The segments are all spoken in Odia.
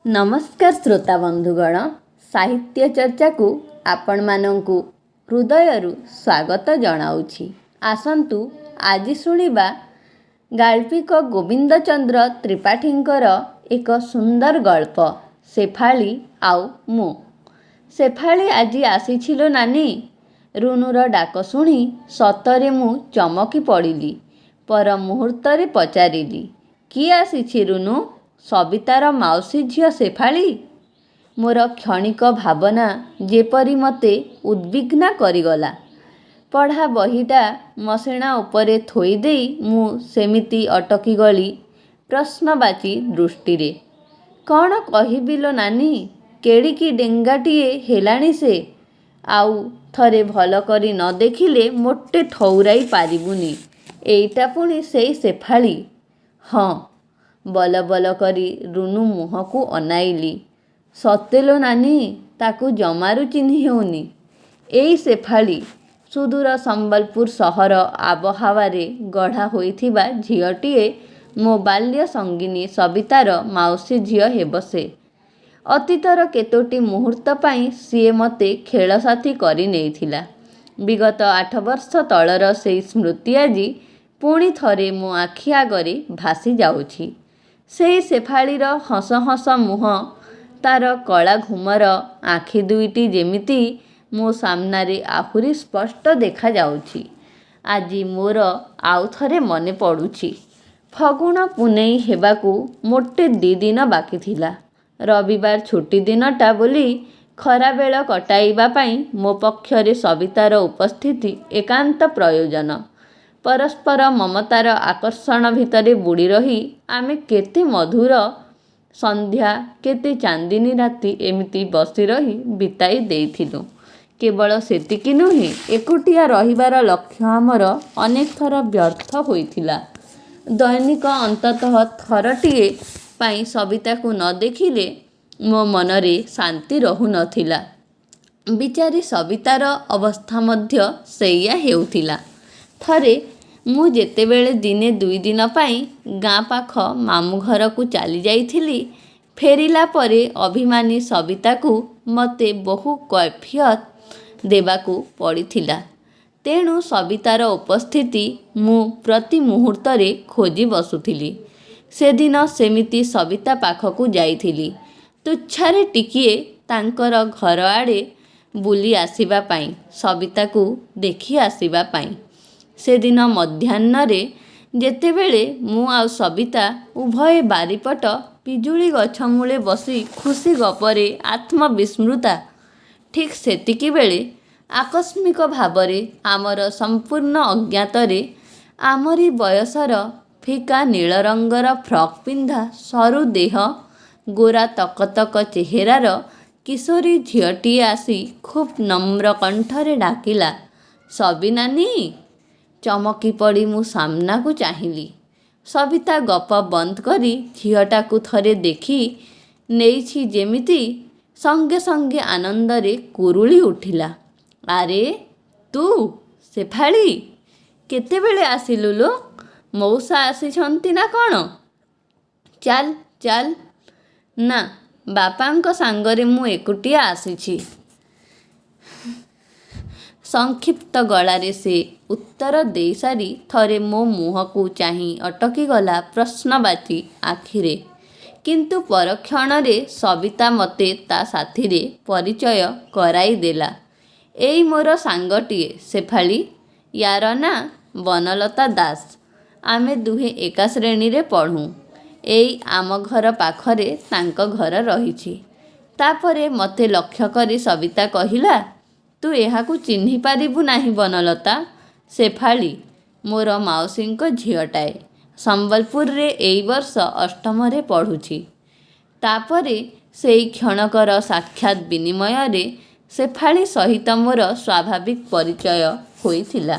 ନମସ୍କାର ଶ୍ରୋତା ବନ୍ଧୁଗଣ, ସାହିତ୍ୟ ଚର୍ଚ୍ଚାକୁ ଆପଣମାନଙ୍କୁ ହୃଦୟରୁ ସ୍ୱାଗତ ଜଣାଉଛି। ଆସନ୍ତୁ ଆଜି ଶୁଣିବା ଗାଳ୍ପିକ ଗୋବିନ୍ଦ ଚନ୍ଦ୍ର ତ୍ରିପାଠୀଙ୍କର ଏକ ସୁନ୍ଦର ଗଳ୍ପ, ଶେଫାଳୀ ଆଉ ମୁଁ। ଶେଫାଳୀ ଆଜି ଆସିଛି ଲୋ ନାନୀ! ରୁନୁର ଡାକ ଶୁଣି ସତରେ ମୁଁ ଚମକି ପଡ଼ିଲି। ପର ମୁହୂର୍ତ୍ତରେ ପଚାରିଲି, କିଏ ଆସିଛି ରୁନୁ? ସବିତାର ମାଉସୀ ଝିଅ ଶେଫାଳୀ? ମୋର କ୍ଷଣିକ ଭାବନା ଯେପରି ମୋତେ ଉଦ୍ବିଗ୍ନା କରିଗଲା। ପଢ଼ା ବହିଟା ମସିଣା ଉପରେ ଥୋଇଦେଇ ମୁଁ ସେମିତି ଅଟକିଗଲି ପ୍ରଶ୍ନବାଚୀ ଦୃଷ୍ଟିରେ। କ'ଣ କହିବି ଲୋ ନାନୀ, କେଡ଼ିକି ଡେଙ୍ଗାଟିଏ ହେଲାଣି ସେ! ଆଉ ଥରେ ଭଲକରି ନ ଦେଖିଲେ ମୋଟେ ଠଉରାଇ ପାରିବୁନି। ଏଇଟା ପୁଣି ସେଇ ଶେଫାଳୀ? ହଁ। ବଲବଲ କରି ରୁନୁ ମୁହଁକୁ ଅନାଇଲି। ସତେ ଲୋ ନାନୀ, ତାକୁ ଜମାରୁ ଚିହ୍ନି ହେଉନି। ଏଇ ଶେଫାଳୀ, ସୁଦୂର ସମ୍ବଲପୁର ସହର ଆବହାୱାରେ ଗଢ଼ା ହୋଇଥିବା ଝିଅଟିଏ, ମୋ ବାଲ୍ୟ ସଙ୍ଗିନୀ ସବିତାର ମାଉସୀ ଝିଅ ହେବ ସେ। ଅତୀତର କେତୋଟି ମୁହୂର୍ତ୍ତ ପାଇଁ ସିଏ ମୋତେ ଖେଳସାଥୀ କରିନେଇଥିଲା। ବିଗତ 8 ବର୍ଷ ତଳର ସେଇ ସ୍ମୃତି ଆଜି ପୁଣି ଥରେ ମୋ ଆଖି ଆଗରେ ଭାସିଯାଉଛି। ସେଇ ଶେଫାଳୀର ହସ ହସ ମୁହଁ, ତା'ର କଳାଘୁମର ଆଖି ଦୁଇଟି ଯେମିତି ମୋ ସାମ୍ନାରେ ଆହୁରି ସ୍ପଷ୍ଟ ଦେଖାଯାଉଛି। ଆଜି ମୋର ଆଉ ଥରେ ମନେପଡ଼ୁଛି। ଫଗୁଣ ପୁନେଇଁ ହେବାକୁ ମୋଟେ 2 ଦିନ ବାକି ଥିଲା। ରବିବାର ଛୁଟିଦିନଟା ବୋଲି ଖରାବେଳ କଟାଇବା ପାଇଁ ମୋ ପକ୍ଷରେ ସବିତାର ଉପସ୍ଥିତି ଏକାନ୍ତ ପ୍ରୟୋଜନ। ପରସ୍ପର ମମତାର ଆକର୍ଷଣ ଭିତରେ ବୁଡ଼ିରହି ଆମେ କେତେ ମଧୁର ସନ୍ଧ୍ୟା, କେତେ ଚାନ୍ଦିନୀ ରାତି ଏମିତି ବସିରହି ବିତାଇ ଦେଇଥିଲୁ। କେବଳ ସେତିକି ନୁହେଁ, ଏକୁଟିଆ ରହିବାର ଲକ୍ଷ୍ୟ ଆମର ଅନେକ ଥର ବ୍ୟର୍ଥ ହୋଇଥିଲା। ଦୈନିକ ଅନ୍ତତଃ ଥରଟିଏ ପାଇଁ ସବିତାକୁ ନ ଦେଖିଲେ ମୋ ମନରେ ଶାନ୍ତି ରହୁନଥିଲା। ବିଚାରୀ ସବିତାର ଅବସ୍ଥା ମଧ୍ୟ ସେଇଆ ହେଉଥିଲା। ଥରେ ମୁଁ ଯେତେବେଳେ ଦିନେ ଦୁଇଦିନ ପାଇଁ ଗାଁ ପାଖ ମାମୁଁଘରକୁ ଚାଲିଯାଇଥିଲି, ଫେରିଲା ପରେ ଅଭିମାନୀ ସବିତାକୁ ମୋତେ ବହୁ କୈଫିୟତ୍ ଦେବାକୁ ପଡ଼ିଥିଲା। ତେଣୁ ସବିତାର ଉପସ୍ଥିତି ମୁଁ ପ୍ରତି ମୁହୂର୍ତ୍ତରେ ଖୋଜି ବସୁଥିଲି। ସେଦିନ ସେମିତି ସବିତା ପାଖକୁ ଯାଇଥିଲି ତୁଚ୍ଛାରେ ଟିକିଏ ତାଙ୍କର ଘରଆଡ଼େ ବୁଲି ଆସିବା ପାଇଁ, ସବିତାକୁ ଦେଖି ଆସିବା ପାଇଁ। ସେଦିନ ମଧ୍ୟାହ୍ନରେ ଯେତେବେଳେ ମୁଁ ଆଉ ସବିତା ଉଭୟେ ବାରିପଟ ପିଜୁଳି ଗଛ ମୂଳେ ବସି ଖୁସି ଗପରେ ଆତ୍ମବିସ୍ମୃତା, ଠିକ୍ ସେତିକିବେଳେ ଆକସ୍ମିକ ଭାବରେ ଆମର ସମ୍ପୂର୍ଣ୍ଣ ଅଜ୍ଞାତରେ ଆମରି ବୟସର, ଫିକା ନୀଳରଙ୍ଗର ଫ୍ରକ୍ ପିନ୍ଧା ସରୁ ଦେହ, ଗୋରା ତକତକ ଚେହେରାର କିଶୋରୀ ଝିଅଟିଏ ଆସି ଖୁବ୍ ନମ୍ର କଣ୍ଠରେ ଡାକିଲା, ସବି ନାନୀ! ଚମକି ପଡ଼ି ମୁଁ ସାମ୍ନାକୁ ଚାହିଁଲି। ସବିତା ଗପ ବନ୍ଦ କରି ଝିଅଟାକୁ ଥରେ ଦେଖି ନେଇଛି ଯେମିତି, ସଙ୍ଗେ ସଙ୍ଗେ ଆନନ୍ଦରେ କୁରୁଳି ଉଠିଲା, ଆରେ ତୁ ଶେଫାଳୀ! କେତେବେଳେ ଆସିଲୁ ଲୋ? ମଉସା ଆସିଛନ୍ତି ନା କ'ଣ? ଚାଲ୍ ଚାଲ୍। ନା, ବାପାଙ୍କ ସାଙ୍ଗରେ ମୁଁ ଏକୁଟିଆ ଆସିଛି। ସଂକ୍ଷିପ୍ତ ଗଳାରେ ସେ ଉତ୍ତର ଦେଇସାରି ଥରେ ମୋ ମୁହଁକୁ ଚାହିଁ ଅଟକିଗଲା ପ୍ରଶ୍ନବାଚୀ ଆଖିରେ। କିନ୍ତୁ ପରକ୍ଷଣରେ ସବିତା ମୋତେ ତା' ସାଥିରେ ପରିଚୟ କରାଇଦେଲା। ଏଇ ମୋର ସାଙ୍ଗଟିଏ ଶେଫାଳୀ। ୟାର ନାଁ ବନଲତା ଦାସ। ଆମେ ଦୁହେଁ ଏକା ଶ୍ରେଣୀରେ ପଢ଼ୁଁ। ଏଇ ଆମ ଘର ପାଖରେ ତାଙ୍କ ଘର ରହିଛି। ତା'ପରେ ମୋତେ ଲକ୍ଷ୍ୟ କରି ସବିତା କହିଲା, ତୁ ଏହାକୁ ଚିହ୍ନିପାରିବୁ ନାହିଁ ବନଲତା। ଶେଫାଳୀ, ମୋର ମାଉସୀଙ୍କ ଝିଅଟାଏ। ସମ୍ବଲପୁରରେ ଏଇ ବର୍ଷ ଅଷ୍ଟମରେ ପଢ଼ୁଛି। ତା'ପରେ ସେଇ କ୍ଷଣକର ସାକ୍ଷାତ୍ ବିନିମୟରେ ଶେଫାଳୀ ସହିତ ମୋର ସ୍ୱାଭାବିକ ପରିଚୟ ହୋଇଥିଲା।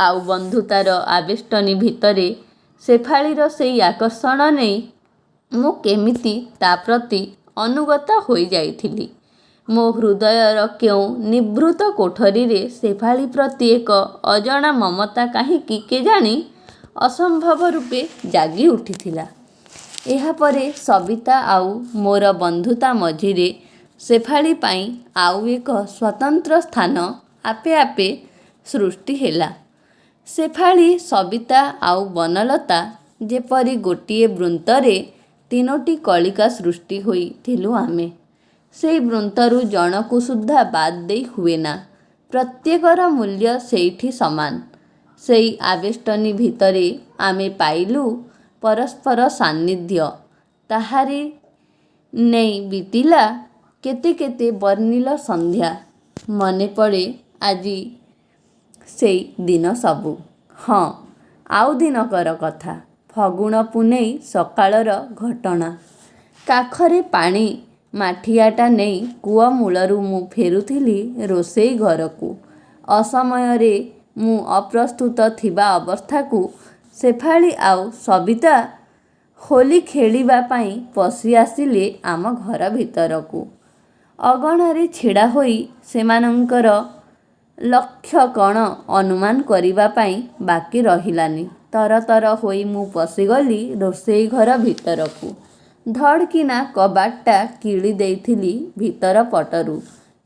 ଆଉ ବନ୍ଧୁତାର ଆବେଷ୍ଟନୀ ଭିତରେ ଶେଫାଳୀର ସେଇ ଆକର୍ଷଣ ନେଇ ମୁଁ କେମିତି ତା' ପ୍ରତି ଅନୁଗତା ହୋଇଯାଇଥିଲି। ମୋ ହୃଦୟର କେଉଁ ନିଭୃତ କୋଠରୀରେ ଶେଫାଳୀ ପ୍ରତି ଏକ ଅଜଣା ମମତା କାହିଁକି କେଜାଣି ଅସମ୍ଭବ ରୂପେ ଜାଗି ଉଠିଥିଲା। ଏହାପରେ ସବିତା ଆଉ ମୋର ବନ୍ଧୁତା ମଝିରେ ଶେଫାଳୀ ପାଇଁ ଆଉ ଏକ ସ୍ୱତନ୍ତ୍ର ସ୍ଥାନ ଆପେ ଆପେ ସୃଷ୍ଟି ହେଲା। ଶେଫାଳୀ, ସବିତା ଆଉ ବନଲତା ଯେପରି ଗୋଟିଏ ବୃନ୍ତରେ ତିନୋଟି କଳିକା ସୃଷ୍ଟି ହୋଇଥିଲୁ ଆମେ। ସେଇ ବୃନ୍ତରୁ ଜଣକୁ ସୁଦ୍ଧା ବାଦ୍ ଦେଇ ହୁଏନା। ପ୍ରତ୍ୟେକର ମୂଲ୍ୟ ସେଇଠି ସମାନ। ସେଇ ଆବେଷ୍ଟନୀ ଭିତରେ ଆମେ ପାଇଲୁ ପରସ୍ପର ସାନ୍ନିଧ୍ୟ। ତାହାରି ନେଇ ବିତିଲା କେତେ କେତେ ବର୍ଣ୍ଣିଳ ସନ୍ଧ୍ୟା। ମନେପଡ଼େ ଆଜି ସେଇ ଦିନସବୁ। ହଁ, ଆଉ ଦିନକର କଥା। ଫଗୁଣ ପୂନେଇ ସକାଳର ଘଟଣା। କାଖରେ ପାଣି ମାଠିଆଟା ନେଇ କୂଅମୂଳରୁ ମୁଁ ଫେରୁଥିଲି ରୋଷେଇ ଘରକୁ। ଅସମୟରେ ମୁଁ ଅପ୍ରସ୍ତୁତ ଥିବା ଅବସ୍ଥାକୁ ଶେଫାଳୀ ଆଉ ସବିତା ହୋଲି ଖେଳିବା ପାଇଁ ପଶି ଆସିଲେ ଆମ ଘର ଭିତରକୁ। ଅଗଣାରେ ଛିଡ଼ା ହୋଇ ସେମାନଙ୍କର ଲକ୍ଷ୍ୟ କ'ଣ ଅନୁମାନ କରିବା ପାଇଁ ବାକି ରହିଲାନି। ତରତର ହୋଇ ମୁଁ ପଶିଗଲି ରୋଷେଇ ଘର ଭିତରକୁ। ଧଡ଼୍କିନା କବାଟଟା କିଳି ଦେଇଥିଲି ଭିତର ପଟରୁ।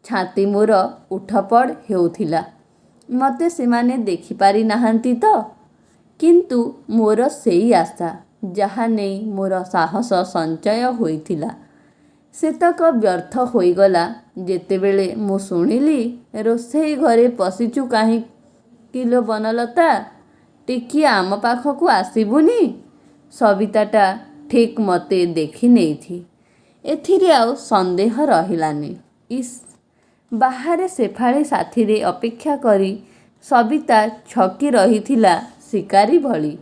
ଛାତି ମୋର ଉଠପଡ଼ ହେଉଥିଲା। ମତେ ସେମାନେ ଦେଖିପାରି ନାହାନ୍ତି ତ? କିନ୍ତୁ ମୋର ସେଇ ଆଶା, ଯାହା ନେଇ ମୋର ସାହସ ସଞ୍ଚୟ ହୋଇଥିଲା, ସେତକ ବ୍ୟର୍ଥ ହୋଇଗଲା ଯେତେବେଳେ ମୁଁ ଶୁଣିଲି, "ରୋଷେଇ ଘରେ ପଶିଚୁ କାହିଁକି ଲୋ ବନଲତା! ଟିକିଏ ଆମ ପାଖକୁ ଆସିବୁନି?" ସବିତାଟା ଠିକ୍ ମତେ ଦେଖିନେଇଛି, ଏଥିରେ ଆଉ ସନ୍ଦେହ ରହିଲାନି। ଇସ୍, ବାହାରେ ଶେଫାଳୀ ସାଥିରେ ଅପେକ୍ଷା କରି ସବିତା ଛକି ରହିଥିଲା ଶିକାରୀ ଭଳି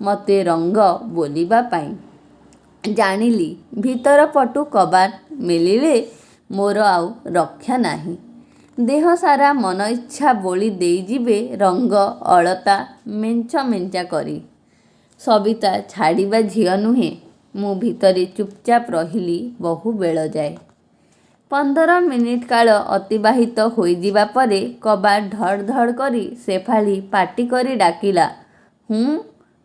ମତେ ରଙ୍ଗ ବୋଲିବା ପାଇଁ। ଜାଣିଲି, ଭିତରପଟୁ କବାଟ ମେଲିଲେ ମୋର ଆଉ ରକ୍ଷା ନାହିଁ। ଦେହସାରା ମନଇଚ୍ଛା ବୋଳି ଦେଇଯିବେ ରଙ୍ଗ ଅଳତା ମେଞ୍ଚ ମେଞ୍ଚା କରି। ସବିତା ଛାଡ଼ିବା ଝିଅ ନୁହେଁ। ମୁଁ ଭିତରେ ଚୁପ୍‌ଚାପ୍ ରହିଲି ବହୁ ବେଳଯାଏ। 15 ମିନିଟ୍ କାଳ ଅତିବାହିତ ହୋଇଯିବା ପରେ କବାଟ ଧଡ଼ ଧଡ଼ କରି ଶେଫାଳୀ ପାଟି କରି ଡାକିଲା, "ହୁଁ,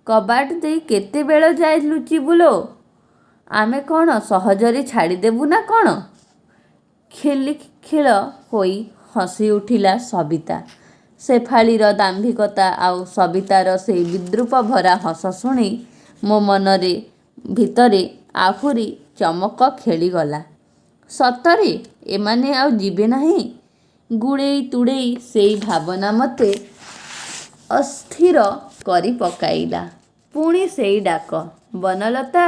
କବାଟ ଦେଇ କେତେ ବେଳଯାଏ ଲୁଚିବୁ ଲୋ? ଆମେ କ'ଣ ସହଜରେ ଛାଡ଼ିଦେବୁ ନା କ'ଣ?" ଖିଲ୍ ଖିଲ୍ ହୋଇ ହସିଉଠିଲା ସବିତା। ଶେଫାଳୀର ଦାମ୍ଭିକତା ଆଉ ସବିତାର ସେଇ ବିଦ୍ରୂପଭରା ହସ ଶୁଣି ମୋ ମନ ଭିତରେ ଆହୁରି ଚମକ ଖେଳିଗଲା। ସତରେ ଏମାନେ ଆଉ ଯିବେ ନାହିଁ। ଗୁଡ଼େଇ ତୁଡ଼େଇ ସେଇ ଭାବନା ମତେ ଅସ୍ଥିର କରିପକାଇଲା। ପୁଣି ସେଇ ଡାକ, "ବନଲତା,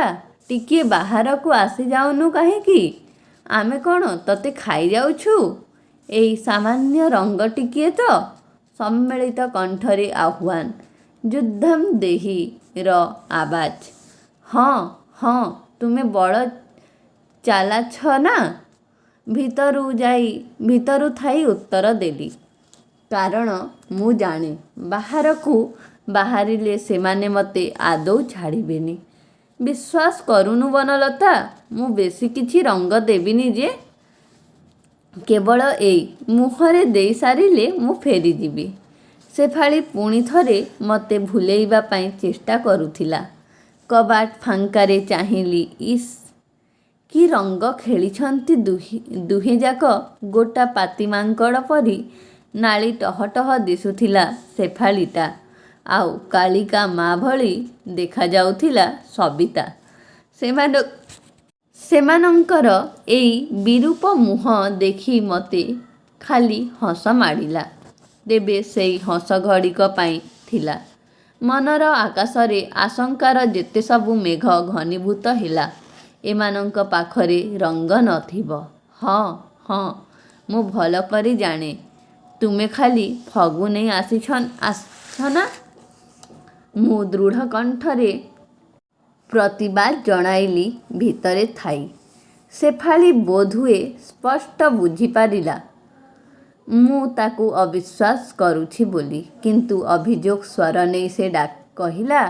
ଟିକିଏ ବାହାରକୁ ଆସିଯାଉନୁ କାହିଁକି? ଆମେ କ'ଣ ତତେ ଖାଇଯାଉଛୁ? ଏଇ ସାମାନ୍ୟ ରଙ୍ଗ ଟିକିଏ ତ!" ସମ୍ମିଳିତ କଣ୍ଠରେ ଆହ୍ୱାନ। 'ଯୁଦ୍ଧଂ ଦେହି'ର ଆବାଜ। "ହଁ, ହଁ, ତୁମେ ବଡ଼ ଚାଲାଛ ନା?" ଭିତରୁ ଥାଇ ଉତ୍ତର ଦେଲି। କାରଣ ମୁଁ ଜାଣେ, ବାହାରକୁ ବାହାରିଲେ ସେମାନେ ମତେ ଆଦୌ ଛାଡ଼ିବେନି। "ବିଶ୍ୱାସ କରୁନୁ ବନଲତା, ମୁଁ ବେଶି କିଛି ରଙ୍ଗ ଦେବିନି ଯେ। କେବଳ ଏଇ ମୁହଁରେ ଦେଇସାରିଲେ ମୁଁ ଫେରିଯିବି।" ଶେଫାଳୀ ପୁଣି ଥରେ ମତେ ଭୁଲେଇବା ପାଇଁ ଚେଷ୍ଟା କରୁଥିଲା। କବାଟ ଫାଙ୍କରେ ଚାହିଁଲି। ଇସ୍, କି ରଙ୍ଗ ଖେଳିଛନ୍ତି ଦୁହେଁଯାକ। ଗୋଟା ପାତିମାଙ୍କଡ଼ ପରି ନାଲି ଟହ ଟହ ଦିଶୁଥିଲା ଶେଫାଳୀଟା, ଆଉ କାଳିକା ମା ଭଳି ଦେଖାଯାଉଥିଲା ସବିତା। ସେମାନଙ୍କର ଏଇ ବିରୂପ ମୁହଁ ଦେଖି ମତେ ଖାଲି ହସ ମାଡ଼ିଲା। ତେବେ ସେଇ ହସ ଘଡ଼ିକ ପାଇଁ ଥିଲା। ମନର ଆକାଶରେ ଆଶଙ୍କାର ଯେତେସବୁ ମେଘ ଘନୀଭୂତ ହେଲା। ଏମାନଙ୍କ ପାଖରେ ରଙ୍ଗ ନ ଥିବ। "ହଁ, ହଁ, ମୁଁ ଭଲକରି ଜାଣେ, ତୁମେ ଖାଲି ଫଗୁ ନେଇ ଆସିଛ ନା?" ମୁଁ ଦୃଢ଼ କଣ୍ଠରେ ପ୍ରତିବାଦ ଜଣାଇଲି ଭିତରେ ଥାଇ। ଶେଫାଳୀ ବୋଧହୁଏ ସ୍ପଷ୍ଟ ବୁଝିପାରିଲା ମୁଁ ତାକୁ ଅବିଶ୍ୱାସ କରୁଛି ବୋଲି। କିନ୍ତୁ ଅଭିଯୋଗ ସ୍ୱର ନେଇ ସେ କହିଲା,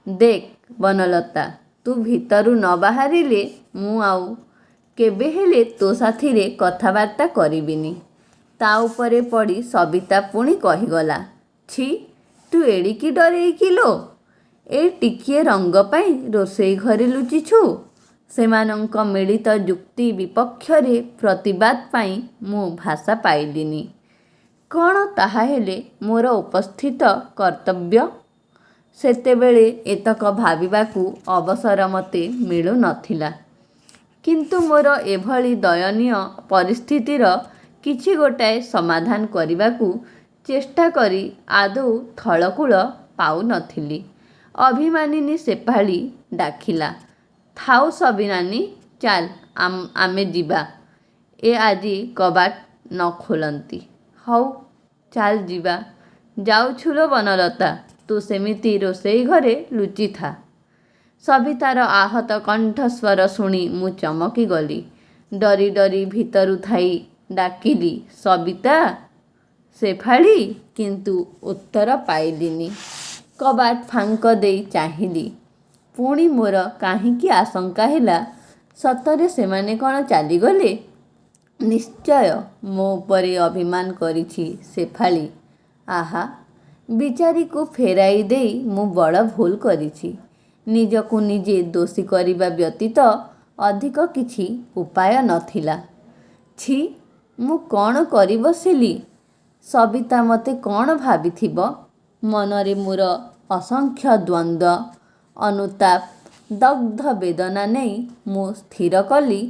"ଦେଖ୍ ବନଲତା, ତୁ ଭିତରୁ ନ ବାହାରିଲେ ମୁଁ ଆଉ କେବେହେଲେ ତୋ ସାଥିରେ କଥାବାର୍ତ୍ତା କରିବିନି।" ତା' ଉପରେ ପଡ଼ି ସବିତା ପୁଣି କହିଗଲା, "ଛି, ତୁ ଏଡ଼ିକି ଡରେଇ କି ଲୋ? ଏଇ ଟିକିଏ ରଙ୍ଗ ପାଇଁ ରୋଷେଇ ଘରେ ଲୁଚିଛୁ? ସେମାନଙ୍କ ମିଳିତ ଯୁକ୍ତି ବିପକ୍ଷରେ ପ୍ରତିବାଦ ପାଇଁ ମୁଁ ଭାଷା ପାଇଲିନି। କ'ଣ ତାହାହେଲେ ମୋର ଉପସ୍ଥିତ କର୍ତ୍ତବ୍ୟ? ସେତେବେଳେ ଏତକ ଭାବିବାକୁ ଅବସର ମତେ ମିଳୁ ନ ଥିଲା। କିନ୍ତୁ ମୋର ଏଭଳି ଦୟନୀୟ ପରିସ୍ଥିତିର କିଛି ଗୋଟାଏ ସମାଧାନ କରିବାକୁ ଚେଷ୍ଟା କରି ଆଦୌ ଥଳକୂଳ ପାଉ ନ ଥିଲି। ଅଭିମାନିନୀ ଶେଫାଳୀ ଡାକିଲା, ଥାଉ ସବୀ ନାନୀ, ଚାଲ ଆମେ ଯିବା। ଏ ଆଜି କବାଟ ନ ଖୋଲନ୍ତି। ହଉ, ଚାଲ ଯିବା। ଯାଉଛୁ ଲୋ ବନଲତା, ତୁ ସେମିତି ରୋଷେଇ ଘରେ ଲୁଚିଥା। ସବିତାର ଆହତ କଣ୍ଠସ୍ୱର ଶୁଣି ମୁଁ ଚମକିଗଲି। ଡରି ଡରି ଭିତରୁ ଥାଇ ଡାକିଲି, ସବିତା! ଶେଫାଳୀ! କିନ୍ତୁ ଉତ୍ତର ପାଇଲିନି। କବାଟ ଫାଙ୍କ ଦେଇ ଚାହିଁଲି। ପୁଣି ମୋର କାହିଁକି ଆଶଙ୍କା ହେଲା, ସତରେ ସେମାନେ କ'ଣ ଚାଲିଗଲେ? ନିଶ୍ଚୟ ମୋ ଉପରେ ଅଭିମାନ କରିଛି ଶେଫାଳୀ। ଆହା, ବିଚାରୀକୁ ଫେରାଇ ଦେଇ ମୁଁ ବଡ଼ ଭୁଲ କରିଛି। ନିଜକୁ ନିଜେ ଦୋଷୀ କରିବା ବ୍ୟତୀତ ଅଧିକ କିଛି ଉପାୟ ନ ଥିଲା। ଛି, ମୁଁ କ'ଣ କରି ବସିଲି? ସବିତା ମତେ କ'ଣ ଭାବିଥିବ? ମନରେ ମୋର ଅସଂଖ୍ୟ ଦ୍ୱନ୍ଦ୍ୱ, ଅନୁତାପ, ଦଗ୍ଧ ବେଦନା ନେଇ ମୁଁ ସ୍ଥିର କଲି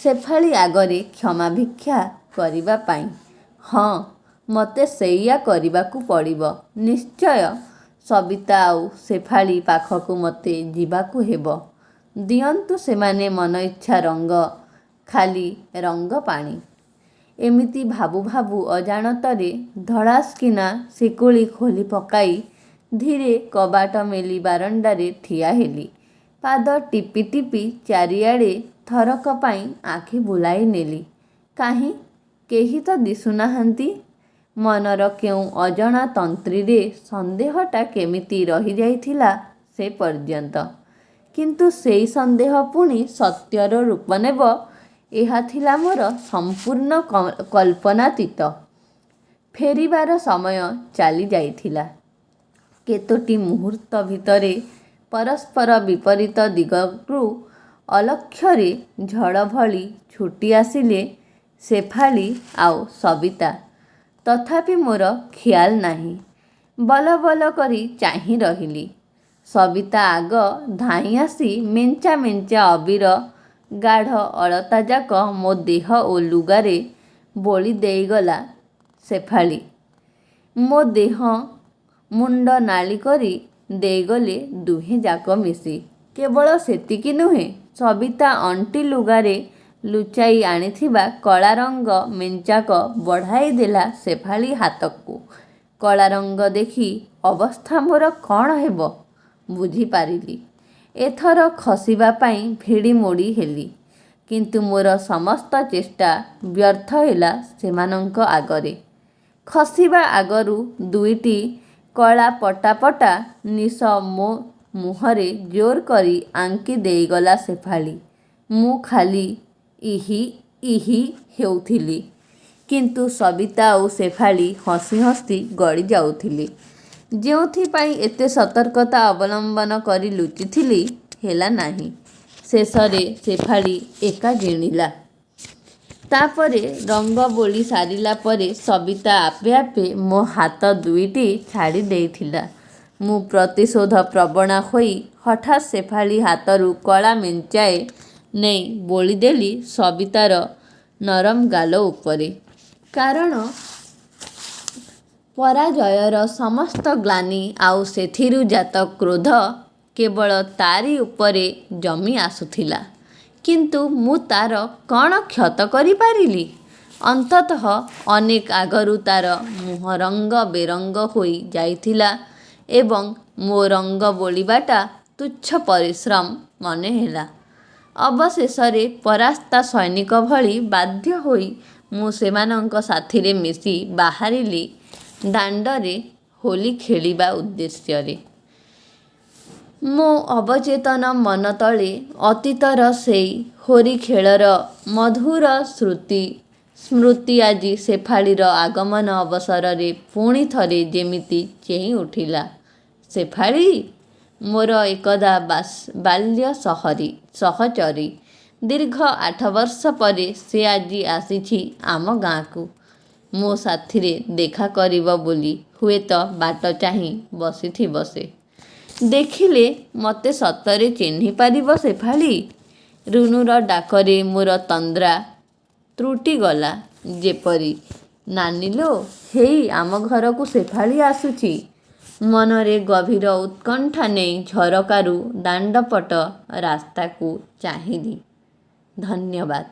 ଶେଫାଳୀ ଆଗରେ କ୍ଷମାଭିକ୍ଷା କରିବା ପାଇଁ। ହଁ, ମତେ ସେଇଆ କରିବାକୁ ପଡ଼ିବ। ନିଶ୍ଚୟ ସବିତା ଆଉ ଶେଫାଳୀ ପାଖକୁ ମତେ ଯିବାକୁ ହେବ। ଦିଅନ୍ତୁ ସେମାନେ ମନଇଚ୍ଛା ରଙ୍ଗ, ଖାଲି ରଙ୍ଗପାଣି। ଏମିତି ଭାବୁ ଭାବୁ ଅଜାଣତରେ ଧଡ଼ାସ୍କିନା ଶିକୁଳି ଖୋଲି ପକାଇ ଧୀରେ କବାଟ ମେଲି ବାରଣ୍ଡାରେ ଠିଆ ହେଲି। ପାଦ ଟିପି ଟିପି ଚାରିଆଡ଼େ ଥରକ ପାଇଁ ଆଖି ବୁଲାଇ ନେଲି। କାହିଁ, କେହି ତ ଦିଶୁନାହାନ୍ତି। ମନର କେଉଁ ଅଜଣା ତନ୍ତ୍ରୀରେ ସନ୍ଦେହଟା କେମିତି ରହିଯାଇଥିଲା ସେ ପର୍ଯ୍ୟନ୍ତ। କିନ୍ତୁ ସେଇ ସନ୍ଦେହ ପୁଣି ସତ୍ୟର ରୂପ ନେବ, ଏହା ଥିଲା ମୋର ସମ୍ପୂର୍ଣ୍ଣ କଳ୍ପନାତୀତ। ଫେରିବାର ସମୟ ଚାଲି ଯାଇଥିଲା। କେତୋଟି ମୁହୂର୍ତ୍ତ ଭିତରେ ପରସ୍ପର ବିପରୀତ ଦିଗରୁ ଅଲକ୍ଷ୍ୟରେ ଝଡ଼ ଭଳି ଛୁଟି ଆସିଲେ ଶେଫାଳୀ ଆଉ ସବିତା। ତଥାପି ମୋର ଖିଆଲ ନାହିଁ। ବଲବଲ କରି ଚାହିଁ ରହିଲି। ସବିତା ଆଗ ଧାଇଁଆସି ମେଞ୍ଚା ମେଞ୍ଚା ଅବିର, ଗାଢ଼ ଅଳତାଯାକ ମୋ ଦେହ ଓ ଲୁଗାରେ ବୋଳି ଦେଇଗଲା। ଶେଫାଳୀ ମୋ ଦେହ ମୁଣ୍ଡ ନାଲି କରି ଦେଇଗଲେ ଦୁହେଁଯାକ ମିଶି। କେବଳ ସେତିକି ନୁହେଁ, ସବିତା ଅଣ୍ଟି ଲୁଗାରେ ଲୁଚାଇ ଆଣିଥିବା କଳାରଙ୍ଗ ମେଞ୍ଚାକ ବଢ଼ାଇ ଦେଲା ଶେଫାଳୀ ହାତକୁ। କଳାରଙ୍ଗ ଦେଖି ଅବସ୍ଥା ମୋର କ'ଣ ହେବ ବୁଝିପାରିଲି। ଏଥର ଖସିବା ପାଇଁ ଭିଡ଼ିମୋଡ଼ି ହେଲି। କିନ୍ତୁ ମୋର ସମସ୍ତ ଚେଷ୍ଟା ବ୍ୟର୍ଥ ହେଲା ସେମାନଙ୍କ ଆଗରେ। ଖସିବା ଆଗରୁ ଦୁଇଟି କଳା ପଟା ପଟା ନିଶ ମୋ ମୁହଁରେ ଜୋର କରି ଆଙ୍କି ଦେଇଗଲା ଶେଫାଳୀ। ମୁଁ ଖାଲି ଇହି ଇହି ହେଉଥିଲି। କିନ୍ତୁ ସବିତା ଆଉ ଶେଫାଳୀ ହସି ହସି ଗଡ଼ି ଯାଉଥିଲେ। ଯେଉଁଥିପାଇଁ ଏତେ ସତର୍କତା ଅବଲମ୍ବନ କରି ଲୁଚିଥିଲି, ହେଲା ନାହିଁ। ଶେଷରେ ଶେଫାଳୀ ଏକା ଜିଣିଲା। ତା'ପରେ ରଙ୍ଗ ବୋଳି ସାରିଲା ପରେ ସବିତା ଆପେ ଆପେ ମୋ ହାତ ଦୁଇଟି ଛାଡ଼ି ଦେଇଥିଲା। ମୁଁ ପ୍ରତିଶୋଧପ୍ରବଣା ହୋଇ ହଠାତ୍ ଶେଫାଳୀ ହାତରୁ କଳା ମେଞ୍ଚାଏ ନେଇ ବୋଳିଦେଲି ସବିତାର ନରମ ଗାଲ ଉପରେ। କାରଣ ପରାଜୟର ସମସ୍ତ ଗ୍ଳାନି ଆଉ ସେଥିରୁ ଜାତ କ୍ରୋଧ କେବଳ ତା'ରି ଉପରେ ଜମି ଆସୁଥିଲା। କିନ୍ତୁ ମୁଁ ତା'ର କ'ଣ କ୍ଷତ କରିପାରିଲି? ଅନ୍ତତଃ ଅନେକ ଆଗରୁ ତା'ର ମୁହଁ ରଙ୍ଗ ବେରଙ୍ଗ ହୋଇ ଯାଇଥିଲା ଏବଂ ମୋ ରଙ୍ଗ ବୋଳିବାଟା ତୁଚ୍ଛ ପରିଶ୍ରମ ମନେହେଲା। ଅବଶେଷରେ ପରାସ୍ତା ସୈନିକ ଭଳି ବାଧ୍ୟ ହୋଇ ମୁଁ ସେମାନଙ୍କ ସାଥିରେ ମିଶି ବାହାରିଲି ଦାଣ୍ଡରେ ହୋଲି ଖେଳିବା ଉଦ୍ଦେଶ୍ୟରେ। ମୋ ଅବଚେତନ ମନ ତଳେ ଅତୀତର ସେଇ ହୋରି ଖେଳର ମଧୁର ସ୍ମୃତି ଆଜି ଶେଫାଳୀର ଆଗମନ ଅବସରରେ ପୁଣି ଥରେ ଯେମିତି ଚେଇଁ ଉଠିଲା। ଶେଫାଳୀ! ମୋର ଏକଦା ବାଲ୍ୟ ସହଚରୀ। ଦୀର୍ଘ 8 ବର୍ଷ ପରେ ସେ ଆଜି ଆସିଛି ଆମ ଗାଁକୁ। ମୋ ସାଥିରେ ଦେଖା କରିବ ବୋଲି ହୁଏତ ବାଟ ଚାହିଁ ବସିଥିବ ସେ। ଦେଖିଲେ ମୋତେ ସତରେ ଚିହ୍ନିପାରିବ ଶେଫାଳୀ? ରୁନୁର ଡାକରେ ମୋର ତନ୍ଦ୍ରା ତୁଟିଗଲା ଯେପରି। ନାନୀଲୋ, ହେଇ ଆମ ଘରକୁ ଶେଫାଳୀ ଆସୁଛି। ମନରେ ଗଭୀର ଉତ୍କଣ୍ଠା ନେଇ ଝରକାରୁ ଦାଣ୍ଡପଟ ରାସ୍ତାକୁ ଚାହିଁଲି। ଧନ୍ୟବାଦ।